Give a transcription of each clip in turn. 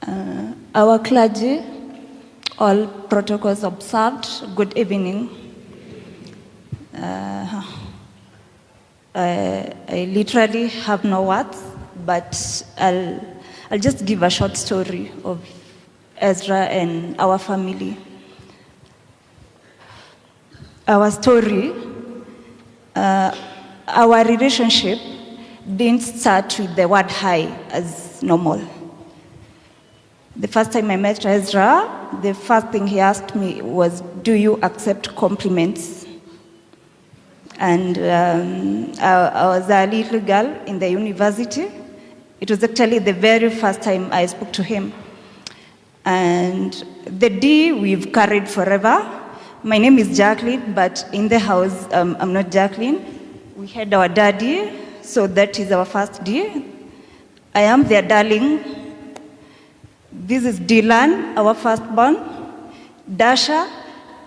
Our clergy, all protocols observed, good evening. I literally have no words, but I'll just give a short story of Ezra and our family. Our story, our relationship didn't start with the word "hi" as normal. The first time I met Ezra, the first thing he asked me was, "Do you accept compliments?" And I was a little girl in the university. It was actually the very first time I spoke to him. And the D we've carried forever. My name is Jacqueline, but in the house, I'm not Jacqueline. We had our daddy, so that is our first D. I am their darling. This is Dylan, our firstborn, Dasha,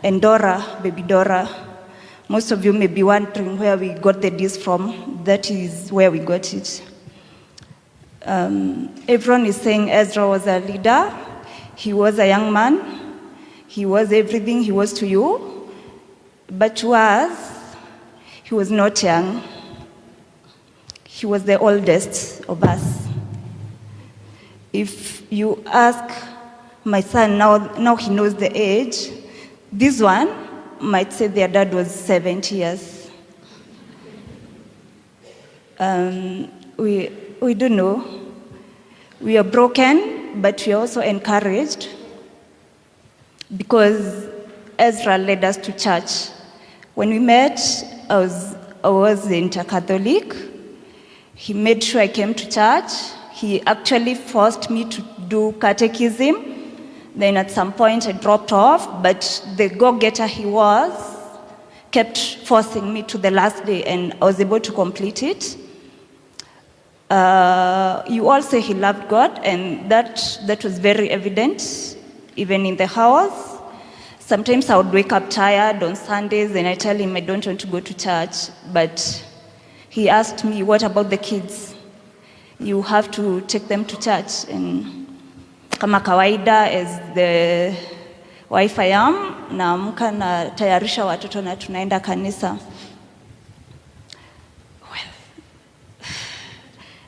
and Dora, baby Dora. Most of you may be wondering where we got the D's from. That is where we got it. Everyone is saying Ezra was a leader. He was a young man. He was everything he was to you. But to us, he was not young. He was the oldest of us. If you ask my son now, now he knows the age, this one might say their dad was 70 years. We don't know. We are broken, but we are also encouraged because Ezra led us to church. When we met, I was Catholic. He made sure I came to church. He actually forced me to do catechism. Then at some point I dropped off, but the go-getter he was kept forcing me to the last day, and I was able to complete it. You all say he loved God, and that was very evident, even in the house. Sometimes I would wake up tired on Sundays, and I tell him I don't want to go to church, but he asked me, "What about the kids? You have to take them to church." And kama kawaida, as the wife I am, naamka, natayarisha watoto na tunaenda kanisa. Well,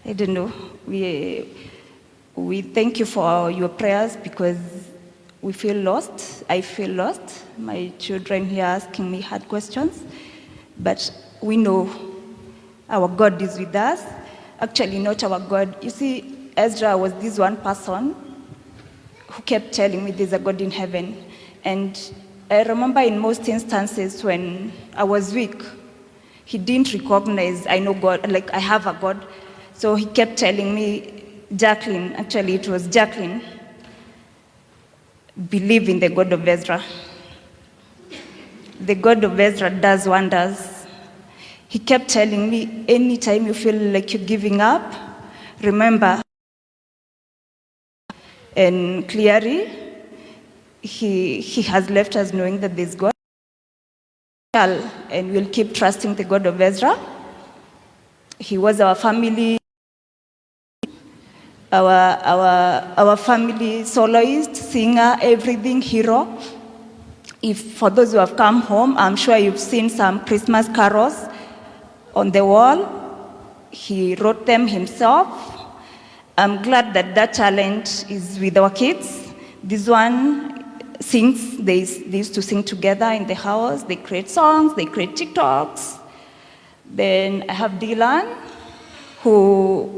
I don't know. We thank you for your prayers because we feel lost. I feel lost. My children here asking me hard questions. But we know our God is with us. Actually, not our God. You see, Ezra was this one person who kept telling me there's a God in heaven. And I remember in most instances when I was weak, he didn't recognize I know God, like I have a God. So he kept telling me, "Jacqueline," actually it was "Jacqueline, believe in the God of Ezra. The God of Ezra does wonders." He kept telling me, "Anytime you feel like you're giving up, remember." And clearly, he has left us knowing that there's God. And we'll keep trusting the God of Ezra. He was our family, our family soloist, singer, everything, hero. If for those who have come home, I'm sure you've seen some Christmas carols on the wall. He wrote them himself. I'm glad that that talent is with our kids. This one sings, they used to sing together in the house. They create songs, they create TikToks. Then I have Dylan, who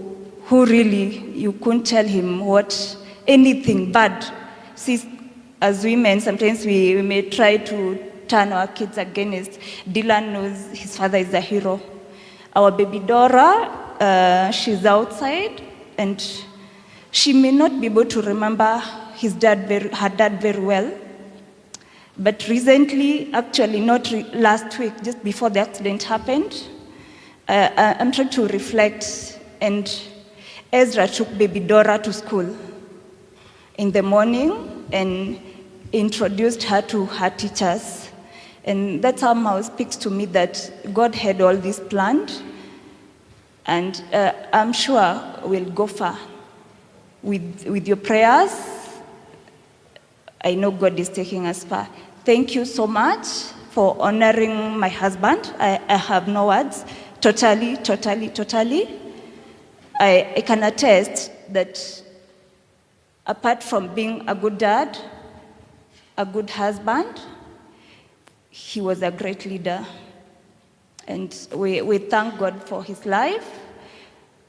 really, you couldn't tell him what anything bad. See, as women, sometimes we may try to turn our kids against. Dylan knows his father is a hero. Our baby Dora, she's outside, and she may not be able to remember her dad very well. But recently, actually not last week, just before the accident happened, I'm trying to reflect, and Ezra took baby Dora to school in the morning and introduced her to her teachers. And that somehow speaks to me that God had all this planned, and I'm sure we'll go far. With your prayers, I know God is taking us far. Thank you so much for honoring my husband. I have no words. Totally, totally, totally. I can attest that apart from being a good dad, a good husband, he was a great leader. And we thank God for his life.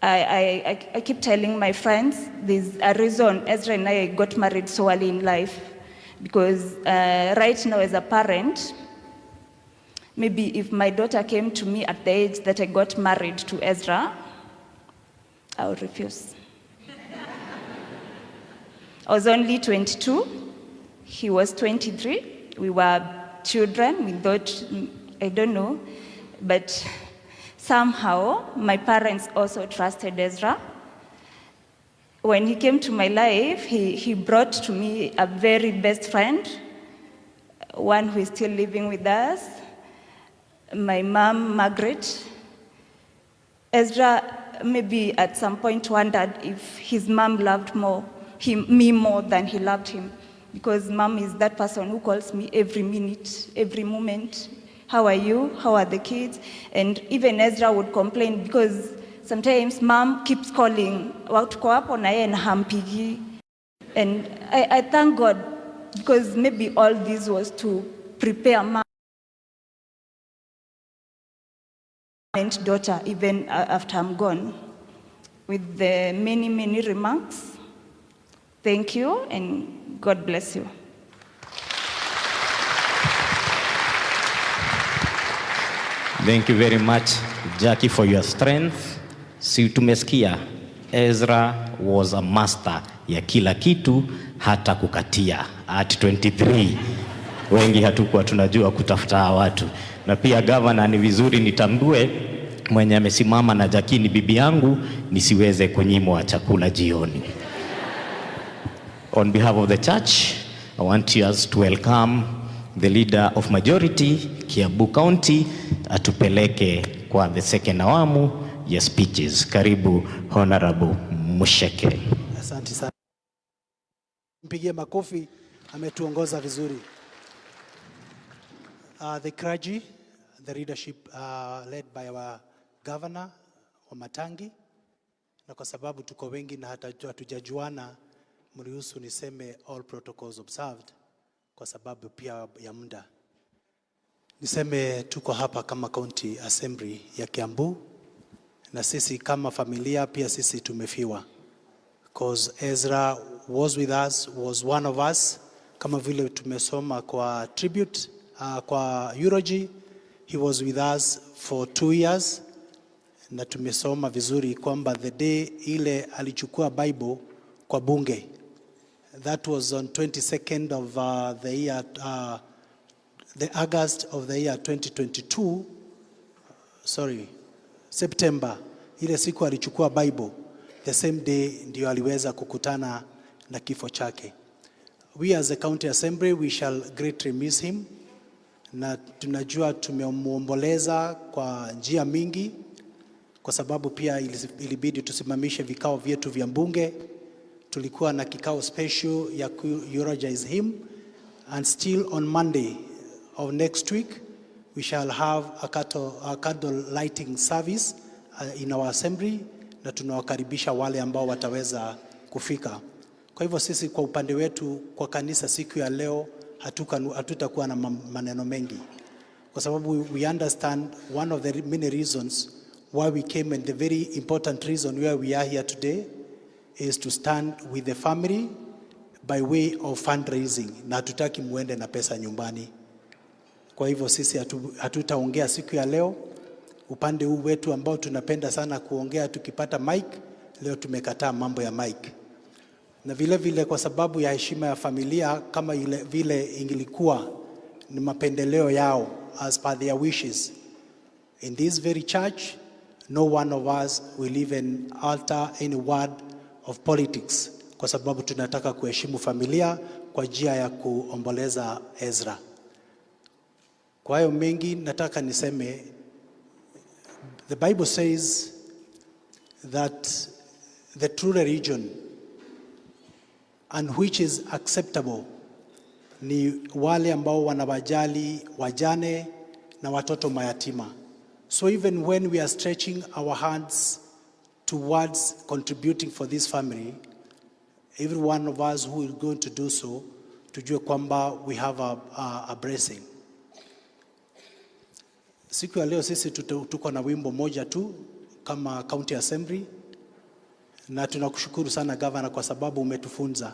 I keep telling my friends there's a reason Ezra and I got married so early in life. Because right now, as a parent, maybe if my daughter came to me at the age that I got married to Ezra, I would refuse. I was only 22. He was 23. We were children. We thought, I don't know. But somehow, my parents also trusted Ezra. When he came to my life, he brought to me a very best friend, one who is still living with us, my mom, Margaret. Ezra maybe at some point wondered if his mom loved me more than he loved him, because mom is that person who calls me every minute, every moment. How are you? How are the kids? And even Ezra would complain because sometimes mom keeps calling, tuko hapo na yeye na hampigi. And I thank God because maybe all this was to prepare mom and daughter even after I'm gone. With the many, many remarks, thank you and God bless you. Thank you very much, Jackie, for your strength. Si tumesikia Ezra was a master ya kila kitu, hata kukatia at 23. Wengi hatukuwa tunajua kutafuta hawa watu. Na pia governor, ni vizuri nitambue mwenye amesimama na Jackie ni bibi yangu, nisiweze kunyimwa chakula jioni. On behalf of the church, I want us to welcome the leader of majority, Kiambu County, atupeleke kwa the second awamu ya speeches. Karibu Honorable Musheke. Asante sana. Mpigie makofi, ametuongoza vizuri. The clergy, the leadership led by our governor Wamatangi, na kwa sababu tuko wengi na hatujajuana, mruhusu niseme all protocols observed, kwa sababu pia ya muda. Niseme tuko hapa kama County Assembly ya Kiambu, na sisi kama familia pia sisi tumefiwa because Ezra was with us, was one of us. Kama vile tumesoma kwa tribute, kwa eulogy, he was with us for 2 years, na tumesoma vizuri kwamba the day ile alichukua Bible kwa bunge, that was on 22nd of the year, the August of the year 2022, sorry, September, ile siku alichukua Bible, the same day ndio aliweza kukutana na kifo chake. We as a county assembly, we shall greatly miss him, na tunajua tumemuomboleza kwa njia mingi, kwa sababu pia ilibidi tusimamishe vikao vyetu vya bunge. Tulikuwa na kikao special ya ku eulogize him, and still on Monday of next week we shall have a candle lighting service in our assembly, na tunawakaribisha wale ambao wataweza kufika. Kwa hivyo sisi kwa upande wetu kwa kanisa siku ya leo hatutakuwa na maneno mengi kwa sababu we understand one of the many reasons why we came, and the very important reason why we are here today is to stand with the family by way of fundraising, na hatutaki muende na pesa nyumbani. Kwa hivyo sisi hatutaongea siku ya leo. Upande huu wetu ambao tunapenda sana kuongea tukipata mic, leo tumekataa mambo ya mic. Na vile vile kwa sababu ya heshima ya familia, kama ile vile ingilikuwa ni mapendeleo yao as per their wishes. In this very church, no one of us will even alter any word of politics kwa sababu tunataka kuheshimu familia kwa njia ya kuomboleza Ezra. Kwa hayo mengi nataka niseme, the Bible says that the true religion and which is acceptable ni wale ambao wanawajali wajane na watoto mayatima. So even when we are stretching our hands towards contributing for this family, every one of us who is going to do so, tujue kwamba we have a blessing. Siku ya leo sisi tuko na wimbo moja tu kama County Assembly, na tunakushukuru sana, Governor, kwa sababu umetufunza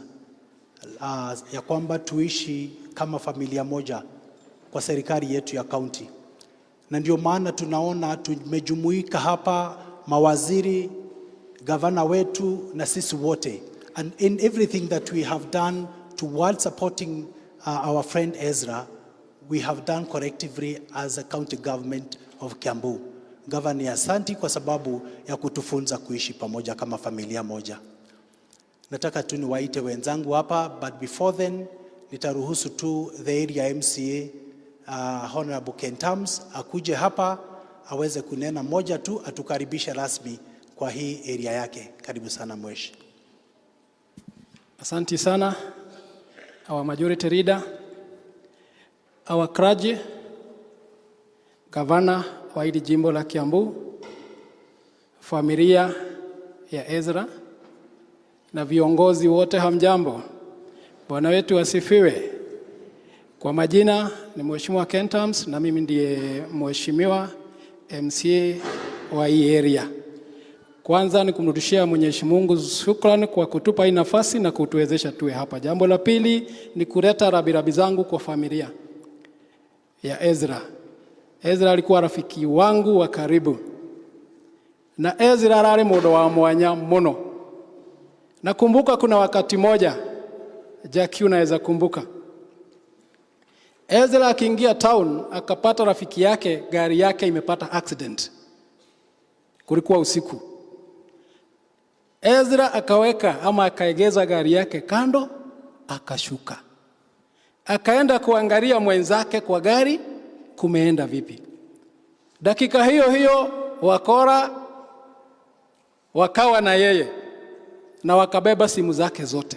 ya kwamba tuishi kama familia moja kwa serikali yetu ya county, na ndio maana tunaona tumejumuika hapa, mawaziri, gavana wetu na sisi wote, and in everything that we have done towards supporting our friend Ezra, we have done collectively as a county government of Kiambu. Governor, asanti kwa sababu ya kutufunza kuishi pamoja kama familia moja. Nataka tu niwaite wenzangu hapa, but before then nitaruhusu tu the area MCA, Honorable Ken Tams, akuje hapa aweze kunena moja tu, atukaribishe rasmi kwa hii area yake. Karibu sana, Mhesh. Asante sana, our majority leader, our clergy, gavana wa hili jimbo la Kiambu, familia ya Ezra na viongozi wote, hamjambo. Bwana wetu asifiwe. Kwa majina ni Mheshimiwa Ken Tams na mimi ndiye Mheshimiwa MCA wa hii area. Kwanza ni kumrudishia Mwenyezi Mungu shukrani kwa kutupa hii nafasi na kutuwezesha tuwe hapa. Jambo la pili ni kuleta rabirabi zangu kwa familia ya Ezra. Ezra alikuwa rafiki wangu wa karibu, na Ezra ararĩ mũndũ wa mwanya mũno. Nakumbuka kuna wakati moja, Jackie, unaweza kumbuka, Ezra akiingia town akapata rafiki yake gari yake imepata accident. Kulikuwa usiku. Ezra akaweka ama akaegeza gari yake kando, akashuka, akaenda kuangalia mwenzake kwa gari kumeenda vipi. Dakika hiyo hiyo wakora wakawa na yeye na wakabeba simu zake zote.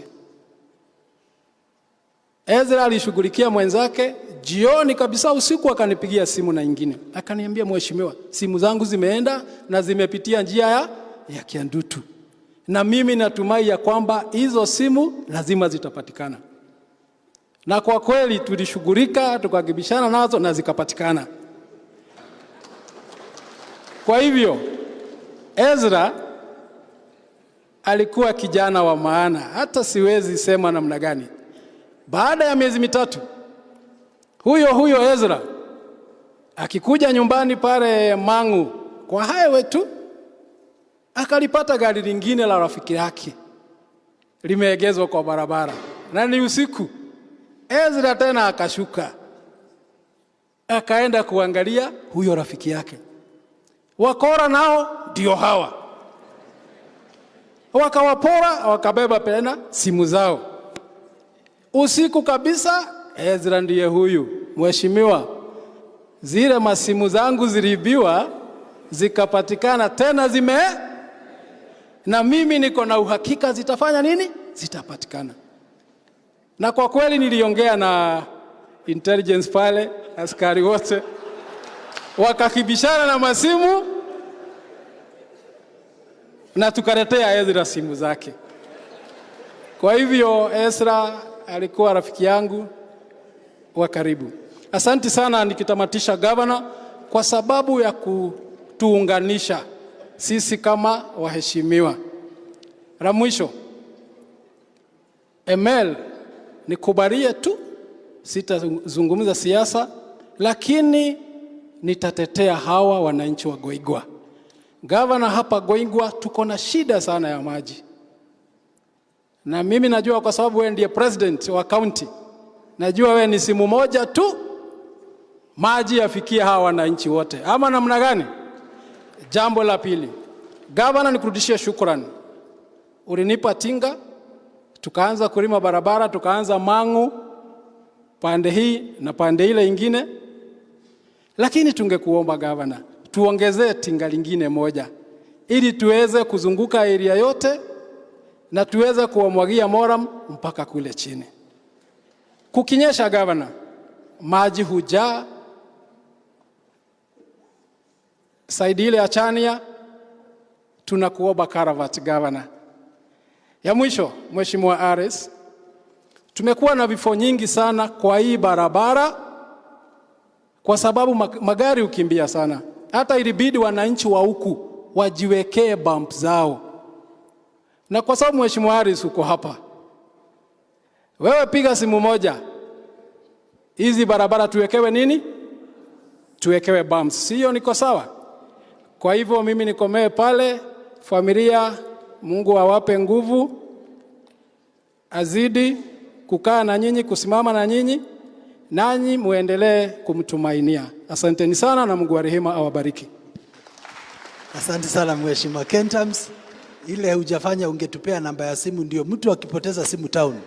Ezra alishughulikia mwenzake jioni kabisa, usiku akanipigia simu na ingine, akaniambia, "Mheshimiwa, simu zangu zimeenda na zimepitia njia ya Kiandutu, na mimi natumai ya kwamba hizo simu lazima zitapatikana." Na kwa kweli tulishughulika, tukakibishana nazo na zikapatikana. Kwa hivyo Ezra alikuwa kijana wa maana, hata siwezi sema namna gani. Baada ya miezi 3, huyo huyo Ezra akikuja nyumbani pale Mangu kwa highway tu, akalipata gari lingine la rafiki yake limeegezwa kwa barabara na ni usiku. Ezra tena akashuka akaenda kuangalia huyo rafiki yake. Wakora nao ndio hawa, wakawapora wakabeba tena simu zao usiku kabisa. Ezra ndiye huyu, "Mheshimiwa, zile masimu zangu ziliibiwa zikapatikana tena zime, na mimi niko na uhakika zitafanya nini? Zitapatikana." Na kwa kweli niliongea na intelligence pale, askari wote wakakibishana na masimu na tukaletea Ezra simu zake. Kwa hivyo Ezra alikuwa rafiki yangu wa karibu. Asante sana, nikitamatisha, Governor, kwa sababu ya kutuunganisha sisi kama waheshimiwa. La mwisho, Emel, nikubalie tu, sitazungumza siasa, lakini nitatetea hawa wananchi wa Goigwa. Gavana, hapa Goigwa tuko na shida sana ya maji, na mimi najua kwa sababu wewe ndiye president wa county, najua wewe ni simu moja tu maji yafikie hawa wananchi wote, ama namna gani? Jambo la pili, gavana, nikurudishie shukrani. Ulinipa tinga, tukaanza kulima barabara, tukaanza Mangu pande hii na pande ile ingine, lakini tungekuomba, gavana, tuongezee tinga lingine moja ili tuweze kuzunguka area yote. na tuweze kuwamwagia murram mpaka kule chini. Kukinyesha, gavana, maji hujaa side ile ya Chania. Tunakuomba culvert, gavana. Ya mwisho, Mheshimiwa Ares, tumekuwa na vifo nyingi sana kwa hii barabara kwa sababu magari hukimbia sana. Hata ilibidi wananchi wa huku wajiwekee bump zao, na kwa sababu Mheshimiwa Harris uko hapa, wewe piga simu moja, hizi barabara tuwekewe nini? Tuwekewe bumps, sio? Niko sawa? Kwa hivyo mimi nikomee pale. Familia, Mungu awape nguvu, azidi kukaa na nyinyi, kusimama na nyinyi, nanyi muendelee kumtumainia. Asanteni sana na Mungu wa rehema awabariki. Asante sana Mheshimiwa Kentams. Ile hujafanya ungetupea namba ya simu, ndio mtu akipoteza simu town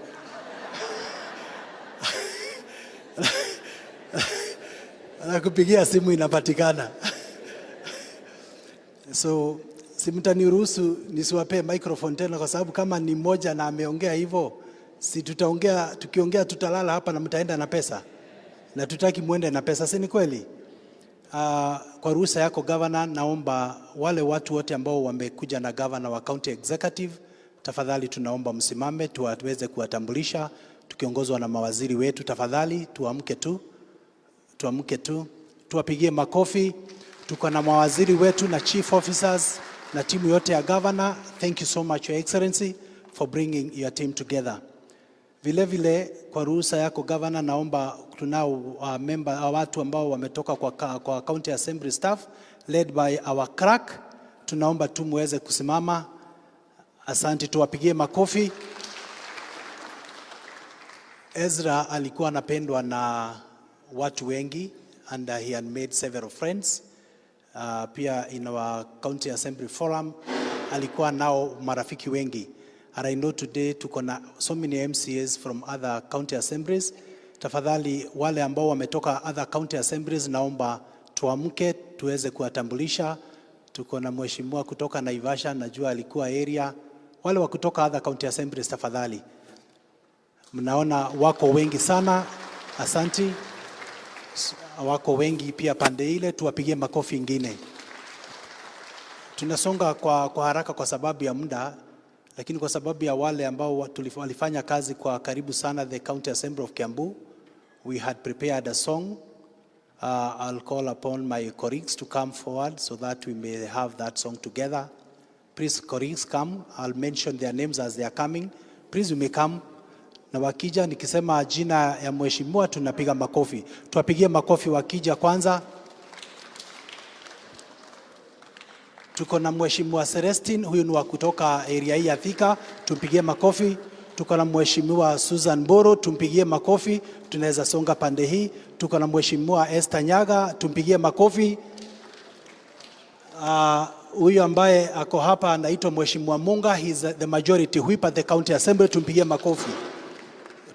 anakupigia simu inapatikana. So si mtaniruhusu nisiwapee microphone tena, kwa sababu kama ni mmoja na ameongea hivyo, si tutaongea, tukiongea tutalala hapa na mtaenda na pesa, na tutaki muende na pesa, si ni kweli? Kwa ruhusa yako governor, naomba wale watu wote ambao wamekuja na governor wa county executive, tafadhali tunaomba msimame tuweze kuwatambulisha tukiongozwa na mawaziri wetu. Tafadhali tuamke tu, tuamke tu, tuwapigie makofi. Tuko na mawaziri wetu na chief officers na timu yote ya governor. Thank you so much, Your Excellency, for bringing your team together. Vile vile kwa ruhusa yako governor, naomba tunao member, watu ambao wametoka kwa county assembly staff led by our clerk. Tunaomba tu muweze kusimama. Asante, tuwapigie makofi. Ezra alikuwa anapendwa na watu wengi and he had made several friends. Pia in our county assembly forum alikuwa nao marafiki wengi. And I know today tuko na so many MCAs from other county assemblies. Tafadhali wale ambao wametoka other county assemblies, naomba tuamke tuweze kuwatambulisha. Tuko na mheshimiwa kutoka Naivasha, najua alikuwa area. Wale wa kutoka other county assemblies, tafadhali. Mnaona wako wengi sana, asanti. Wako wengi pia pande ile, tuwapigie makofi ingine. Tunasonga kwa haraka kwa sababu ya muda, lakini kwa sababu ya wale ambao walifanya kazi kwa karibu sana the County Assembly of Kiambu, we had prepared a song. I'll call upon my colleagues to come forward so that we may have that song together. Please, colleagues, come. I'll mention their names as they are coming. Please, you may come. Na wakija, nikisema jina ya mheshimiwa tunapiga makofi. Tuwapigie makofi wakija kwanza. Tuko na Mheshimiwa Celestine, huyu ni wa kutoka area hii ya Thika, tumpigie makofi. Tuko na Mheshimiwa Susan Boro, tumpigie makofi. Tunaweza songa pande hii. Tuko na Mheshimiwa Esther Nyaga, tumpigie makofi. Huyu ambaye ako hapa anaitwa Mheshimiwa Munga, he is the majority whip at the county assembly, tumpigie makofi.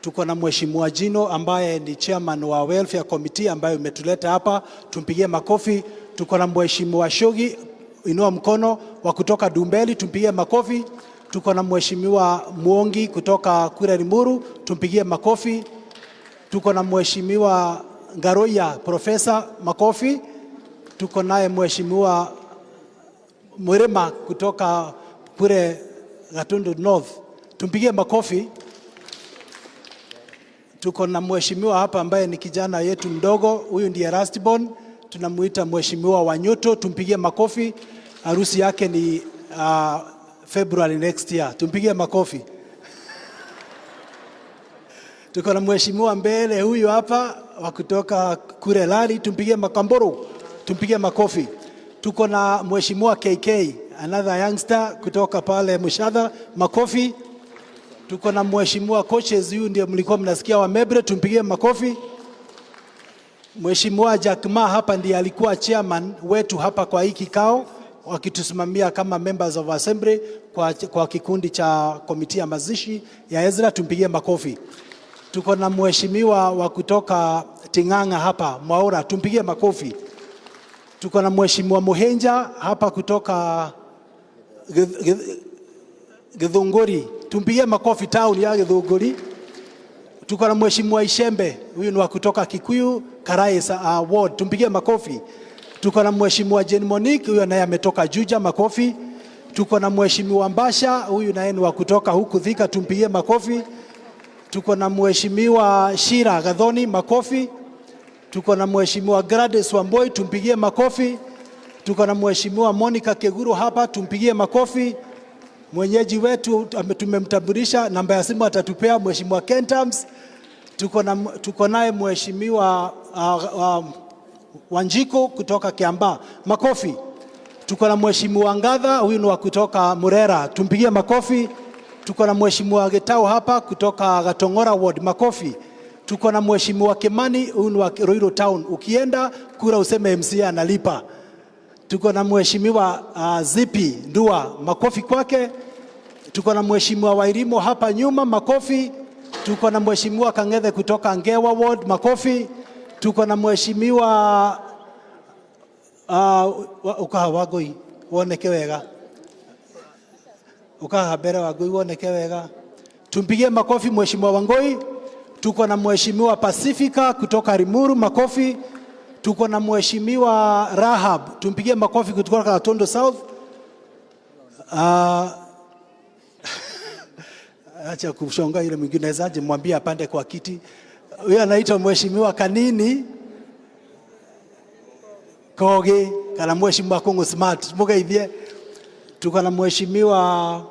Tuko na Mheshimiwa Jino ambaye ni chairman wa welfare committee ambayo imetuleta hapa, tumpigie makofi. Tuko na Mheshimiwa Shogi, inua mkono, wa kutoka Dumbeli, tumpigie makofi. Tuko na Mheshimiwa Muongi kutoka Kura Limuru, tumpigie makofi. Tuko na Mheshimiwa Ngaroya profesa, makofi. Tuko naye Mheshimiwa Murima kutoka kule Gatundu North, tumpigie makofi. Tuko na mheshimiwa hapa ambaye ni kijana yetu mdogo, huyu ndiye Rastborn, tunamuita Mheshimiwa Wanyoto, tumpigie makofi. Harusi yake ni February next year, tumpigie makofi. Tuko na mheshimiwa mbele huyu hapa wa kutoka kule Lari, tumpigie makamboro, tumpigie makofi. Tuko na mheshimiwa KK, another youngster kutoka pale Mushadha, makofi. Tuko na mheshimiwa coaches, huyu ndiye mlikuwa mnasikia wa Mebre, tumpigie makofi. Mheshimiwa Jack Ma hapa ndiye alikuwa chairman wetu hapa kwa hii kikao, wakitusimamia kama members of assembly kwa kikundi cha komiti ya mazishi ya Ezra, tumpigie makofi. Tuko na mheshimiwa wa kutoka Ting'ang'a hapa Mwaura, tumpigie makofi. Tuko na mheshimiwa Muhenja hapa kutoka Githunguri, tumpigie makofi town ya Githunguri. Tuko na Mheshimiwa Ishembe, huyu ni wa kutoka Kikuyu Karai Ward, tumpigie makofi. Tuko na Mheshimiwa Jane Monique, huyu naye ametoka Juja, makofi. Tuko na Mheshimiwa Mbasha, huyu naye ni wa kutoka huku Thika, tumpigie makofi. Tuko na Mheshimiwa Shira Gathoni, makofi. Tuko na Mheshimiwa Gladys Wamboi, tumpigie makofi. Tuko na Mheshimiwa Monica Keguru hapa, tumpigie makofi. Mwenyeji wetu tumemtambulisha, namba ya simu atatupea Mheshimiwa Kentams. Tuko naye Mheshimiwa Wanjiku kutoka Kiambaa, makofi. Tuko na Mheshimiwa Ngatha, huyu ni wa kutoka Murera, tumpigie makofi. Tuko na Mheshimiwa Getau hapa kutoka Gatongora Ward, makofi. Tuko na Mheshimiwa Kimani, huyu ni wa Ruiru Town, ukienda kura useme MCA analipa. Tuko na Mheshimiwa Zipi Ndua, makofi kwake. Tuko na Mheshimiwa Wairimo hapa nyuma, makofi. Tuko na Mheshimiwa Kang'ethe kutoka Ngewa Ward, makofi. Tuko na Mheshimiwa ukaha Wangui woneke wega, ukaha mbere Wangui woneke wega. Tumpigie makofi Mheshimiwa Wangui. Tuko na Mheshimiwa Pacifica kutoka Limuru, makofi. Tuko na Mheshimiwa Rahab, tumpigie makofi kutoka Gatundu South. Acha kushonga ile mwingine, nawezaje mwambie apande kwa kiti? Huyo anaitwa Mheshimiwa Kanini Kogi kana Mheshimiwa Kungu Smart, mugeithie. Tuko na Mheshimiwa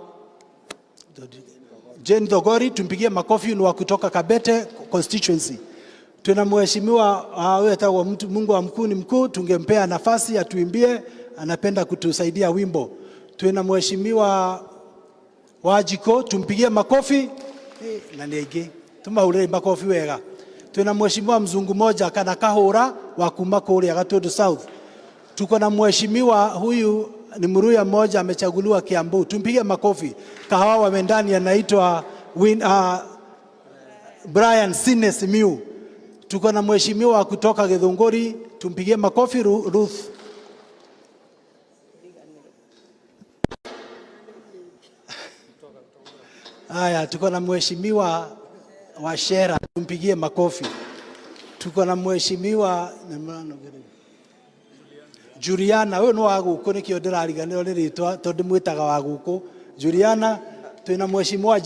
Jane Thogori, tumpigie makofi, ni wa kutoka Kabete constituency. Tuna mheshimiwa huyo uh, mtu Mungu wa mkuu ni mkuu, tungempea nafasi atuimbie, anapenda kutusaidia wimbo. Tuna mheshimiwa Wajiko, tumpigie makofi na nĩngĩ tumahũrĩre makofi wega. Tuna mheshimiwa mzungu moja kana kahũra wa kuma kũrĩa Gatundu South. Tuko na mheshimiwa huyu ni Mluhya mmoja amechaguliwa Kiambu, tumpige makofi. Kahawa wa Wendani anaitwa Brian Sine Simiu. Tuko na mheshimiwa kutoka Githunguri, tumpigie makofi Ruth. Haya, tuko na mheshimiwa wa Shera, tumpigie makofi. Tuko na mheshimiwa Juliana, huyu ni wa guku nikio ndĩrariganĩrwo nĩ rĩtwa tondũ ndĩmwĩtaga wa guku. Juliana, twĩna mheshimiwa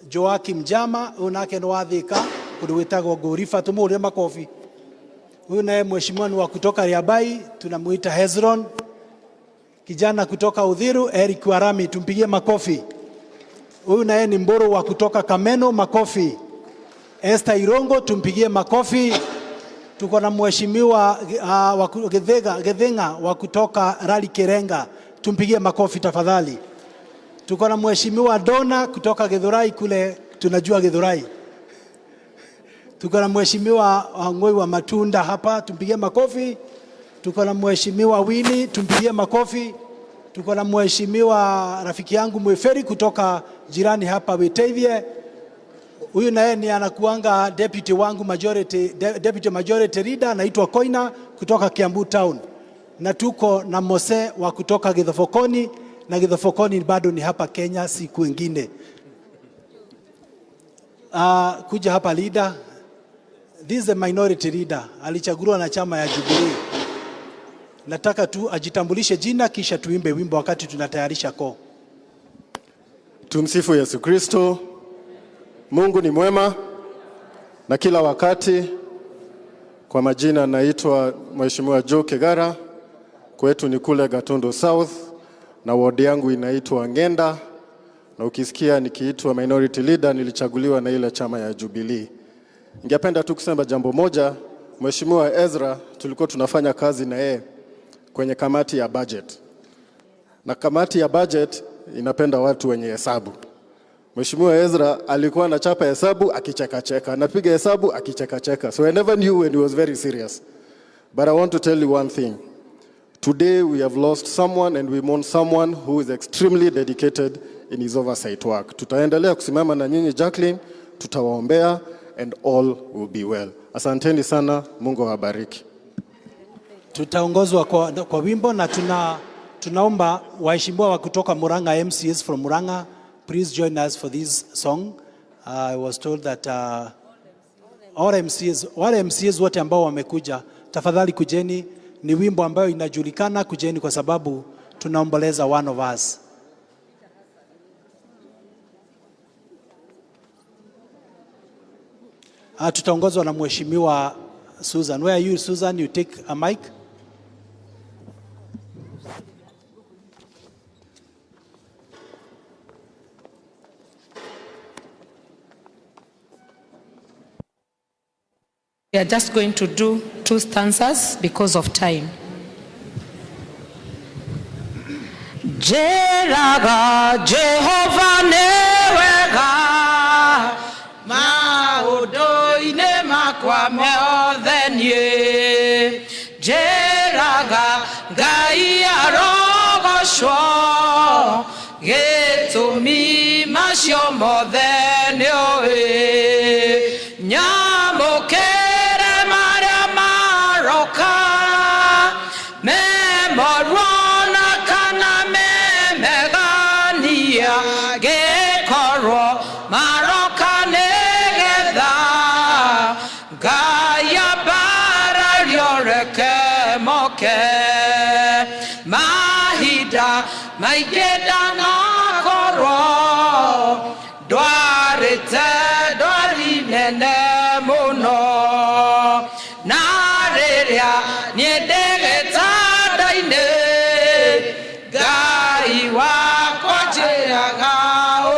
Joakim Jama, huyu nake nĩ wa Thika kũndũ gwĩtagwo Ngũriba, tũmũhũrĩre makofi. Huyu naye mheshimiwa ni wa kutoka Riabai, tunamuita Hezron. Kijana kutoka Uthiru, Eric Warami, tumpigie makofi. Huyu naye ni Mburu wa kutoka Kameno, makofi. Esther Irongo, tumpigie makofi. Tuko na mheshimiwa Githinga wa kutoka Rali Kirenga, tumpigie makofi tafadhali. Tuko na mheshimiwa Dona kutoka Githurai kule, tunajua Githurai. Tuko na mheshimiwa Ngoi wa Matunda hapa, tumpigie makofi. Tuko na mheshimiwa Wini, tumpigie makofi. Tuko na mheshimiwa rafiki yangu Mweferi kutoka jirani hapa Witeithie. Huyu naye ni anakuanga deputy wangu majority, deputy majority leader anaitwa Koina kutoka Kiambu town, na tuko na Mose wa kutoka Githofokoni, na Githofokoni bado ni hapa Kenya, si kwingine. Kuja hapa leader. This is a minority leader, alichaguliwa na chama ya Jubilee. Nataka tu ajitambulishe jina kisha tuimbe wimbo wakati tunatayarisha koo. Tumsifu Yesu Kristo. Mungu ni mwema na kila wakati. Kwa majina naitwa Mheshimiwa Joe Kigara, kwetu ni kule Gatundu South na ward yangu inaitwa Ngenda, na ukisikia nikiitwa minority leader nilichaguliwa na ile chama ya Jubilee. Ningependa tu kusema jambo moja. Mheshimiwa Ezra tulikuwa tunafanya kazi na yeye kwenye kamati ya budget, na kamati ya budget inapenda watu wenye hesabu. Mheshimiwa Ezra alikuwa anachapa hesabu akichekacheka, anapiga hesabu akichekacheka. So I never knew when he was very serious. But I want to tell you one thing. Today we have lost someone and we mourn someone who is extremely dedicated in his oversight work. Tutaendelea kusimama na nyinyi Jacqueline, tutawaombea and all will be well. Asanteni sana, Mungu awabariki. Tutaongozwa kwa wimbo na tuna Tunaomba waheshimiwa wa kutoka Murang'a, MCAs from Murang'a, please join us for this song. I was told that all MCAs, wale MCAs wote ambao wamekuja, tafadhali kujeni. Ni wimbo ambayo inajulikana, kujeni kwa sababu tunaomboleza one of us. Tutaongozwa na Mheshimiwa Susan. Where are you, Susan? You take a mic. We are just going to do two stanzas because of time. Njĩraga Jehova nĩ wega maũndũ-inĩ makwa mothe niĩ njĩraga Ngai arogocwo gĩtũmi macio mothe nĩũĩ nyamũkĩre marĩa maroka me moru na kana me megania gĩkorwo maroka nĩgetha Ngai ambarario reke moke mahinda maingĩ ndanakorwo ndwarĩte ndwari nene mũno na rĩrĩa niĩ ndĩ gĩtanda-inĩ Ngai wakwa njĩraga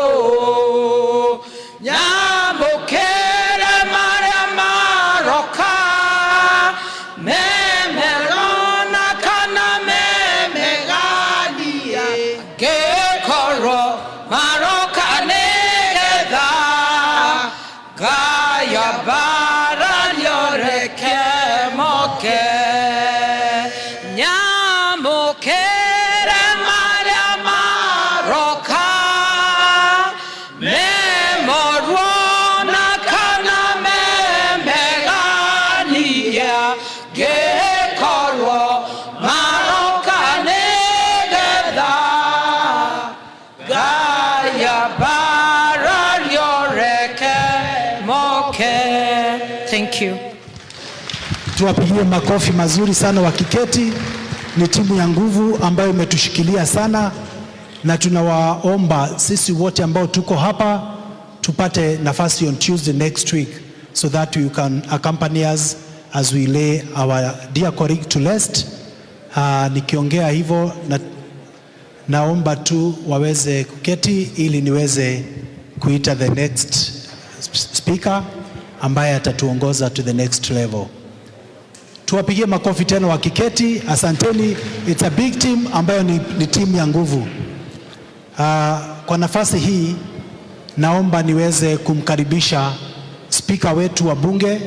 ũũ nyamũkĩre marĩa maroka me mega na kana me megania ngĩkorwo maroka nĩgetha Ngai ambarario reke moke nyamũkĩre marĩa maroka me moru na kana me megania ngĩkorwo maroka nĩgetha Ngai ambarario reke moke. Thank you. Tuwapigie makofi mazuri sana wakiketi. Ni timu ya nguvu ambayo imetushikilia sana, na tunawaomba sisi wote ambao tuko hapa tupate nafasi on Tuesday next week so that you can accompany us as we lay our dear colleague to rest. Nikiongea hivyo naomba tu waweze kuketi ili niweze kuita the next speaker ambaye atatuongoza to the next level. Tuwapigie makofi tena wakiketi. Asanteni. It's a big team ambayo ni timu ya nguvu. Kwa nafasi hii naomba niweze kumkaribisha spika wetu wa bunge.